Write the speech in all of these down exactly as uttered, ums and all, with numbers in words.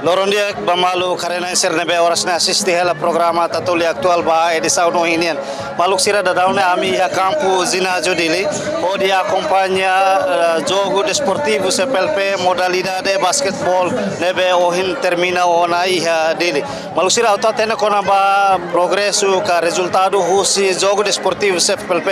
Loron di'ak ba maluk haree-na'in sira ne'ebé oras ne'e asiste hela programa Tatoli Atuál ba edisaun ohin nian. Maluk sira, daudaun ne'e ami iha kampu jináziu Dili, hodi akompaña, eh, jogu desportivu C P L P modalidade basketeból ne'ebé ohin termina ona iha Dili. Maluk sira, atu hatene kona-ba progresu ka rezultadu husi jogu desportivu C P L P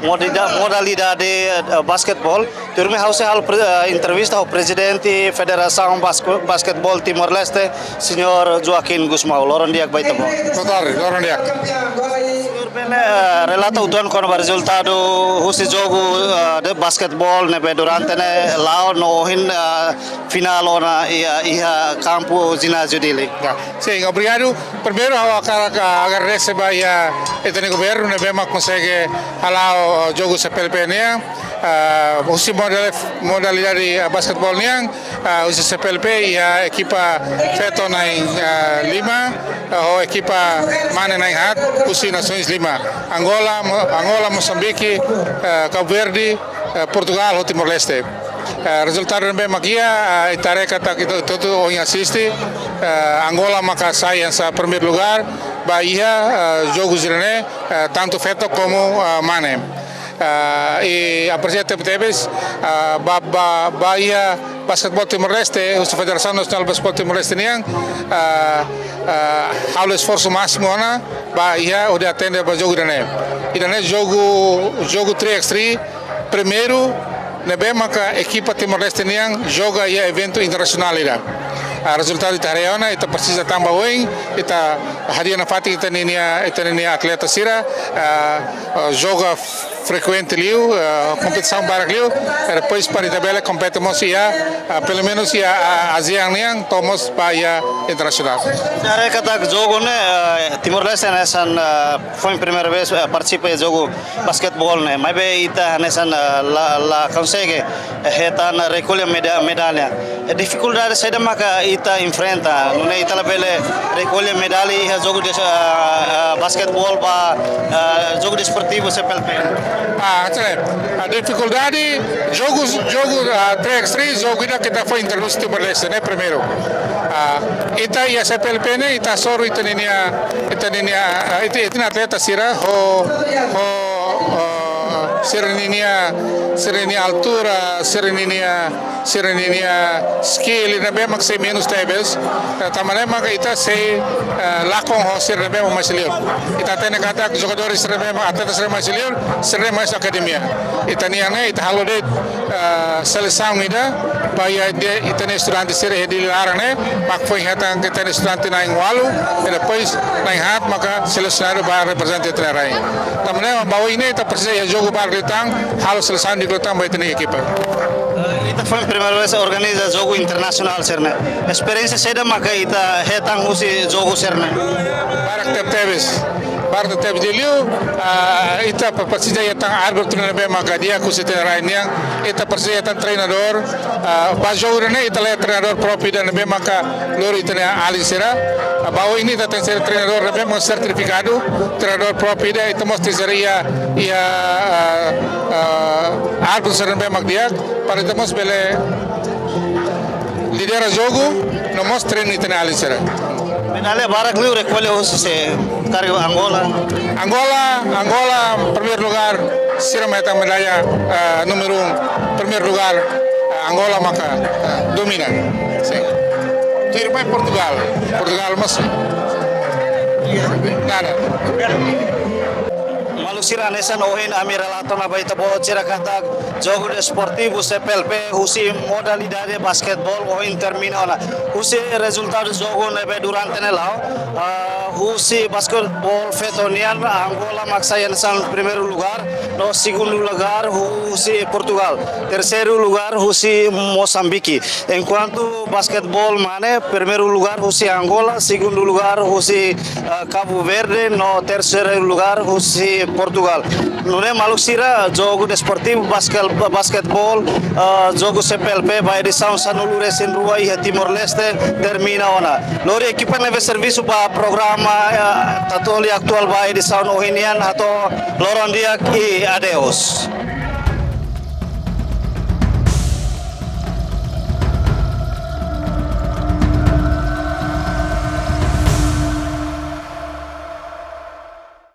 modida-, modalidade, eh, basketeból, tuirmai ha'u sei halo pre-, eh, entrevista ho Prezidente Federasaun Basku-, Basketeból Timor-Leste, Señór Joaquim Gusmão. Loron di'ak ba ita-boot. Boa tarde, loron di'ak. Señór, bele, eh, relata uitoan kona-ba rezultadu husi jogu, eh, de basketeból ne'ebé durante ne'e la'o no ohin, eh, finál ona iha, iha kampu jináziu Dili. Ya, sin, obrigadu. Primeiru, ha'u hakarak agradese ba iha ita-nia governu ne'ebé mak konsege hala'o jogu C P L P nian, ah, husi modal-, modalidade, ah, basketeból nian, ah, husi C P L P iha ekipa feto na'in, ah, lima, ah, ho ekipa mane na'in haat, husi nasoens lima. Angola, Mo-, Angola, Mosambike, ah, Cabo Verde, eh, Portugal ho Timor-Leste. Eh, rezultadu ne'ebé mak iha, eh, ita haree katak ita hotu-hotu ohin asiste, eh, Angola maka sai hanesan primeiru lugar ba iha, eh, jogu sira-ne'e, eh, tantu feto komu, eh, mane. Eh, i apresia tebetebes, eh, ba, ba, ba iha basketeból Timor-Leste, husi Federasaun Nasionál Basketeból Timor-Leste nian, eh, eh, halo esforsu másimu ona ba iha hodi atende ba jogu ida-ne'e. Ida-ne'e jogu, jogu three x three, primeiru ne'ebé maka ekipa Timor-Leste nian joga iha eventu internasionál ida. Ah, rezultadu ita haree ona, ita presiza tan ba oin, ita hadi'a nafatin ita-ninia, ita-ninia atleta sira, ah, ah, joga frekuente liu, ah, kompetisaun barak liu, eh, depois para ita bele kompete mós iha, ah, pelumenus iha, ah, ASEAN nian, to'o mós ba iha internasionál. Ita haree katak jogu ne'e, eh, Timor-Leste hanesan, eh, foin primeira vez, eh, partisipa iha jogu basketeból ne'e, maibé ita hanesan, eh, la, la konsege, eh, hetan rekolla meda-, medalla. Eh, difikuldade saida maka ita enfrenta, nune'e ita labele rekolla medalla iha jogu de, eh, eh, basketeból ba, eh, jogu desportivu C P L P? Ah, sin. Ah, difikuldade, jogu, jogu, ah, three x three, jogu ida ke ita foin introdús Timor-Leste, ne'e primeiru. Ah, ita iha C P L P ne'e, ita hasoru ita-ninia, ita-ninia, ah, ita, ita-nia atleta sira ho, ho, ah, sira-ninia, sira-ninia altura, sira-ninia, sira-ninia skill ne'ebé mak sei menus tebes. Eh, tanba ne'e maka ita sei, eh, lakon ho sira ne'ebé mak mais liur. Ita hatene katak jogadór sira ne'ebé mak, atleta sira mais liur, sira ne'e mais akademia. Ita-nian ne'e, ita halo de'it, eh, selesaun ida, ba iha ita-nia estudante sira iha Dili laran ne'e, mak foin hetan ita-nia estudante na'in ualu, i depois na'in haat maka selesionadu ba reprezenta ita-nia rain. Tanba ne'e, ba oin ne'e ita presiza iha jogu barak liután, halo selesaun di'ak liután ba ita-nia ekipa. Eh, ita foin primeira vez organiza jogu internasionál sira-ne'e. Esperiénsia saida maka ita hetan husi jogu sira-ne'e? Barak tebetebes. Barak tebetebes liu, ah, ita pa-, presiza hetan árbitru ne'ebé maka di'ak husi ita-nia rain nian, ita presiza hetan treinadór, ah, ba jogu ne'e ita la iha treinadór própriu ida ne'ebé maka lori ita-nia alin sira. Ah, ba oin ne'e ita tenke ser treinadór ne'ebé mak sertifikadu, treinadór própriu ida, ita mós tenke ser iha, iha, ah, ah, árbitru sira ne'ebé mak di'ak, para ita mós bele lidera jogu, no mós treina ita-nia alin sira. Medalla barak liu rekolla husi sé, karik Angola? Angola, Angola, primeiru lugár, sira mak hetan medalla, ah, númeru um, primeiru lugár, ah, Angola maka, ah, domina. Sin. Tuirmai Portugal. Portugal mós. Nada. Maluk sira, hanesan ohin ami relata ona ba ita-boot sira katak jogu desportivu C P L P husi modalidade basketeból ohin termina ona. Husi rezultadu jogu ne'ebé durante ne'e la'o, ah, husi basketeból feto nian Angola mak sai hanesan primeiru lugár, no segundu lugár husi Portugal, terseiru lugár husi Mosambike. Enkuantu basketeból mane, primeiru lugár husi Angola, segundu lugár husi, ah, Cabo Verde, no terseiru lugár husi Portugal. Nune'e maluk sira, jogu desportivu baskel-, basketeból, ah, jogu C P L P ba edisaun sanulu-resin-rua iha Timor-Leste termina ona. Lori ekipa ne'ebé servisu ba programa, ah, Tatoli Atuál ba edisaun ohin nian hato'o loron di'ak i adeus.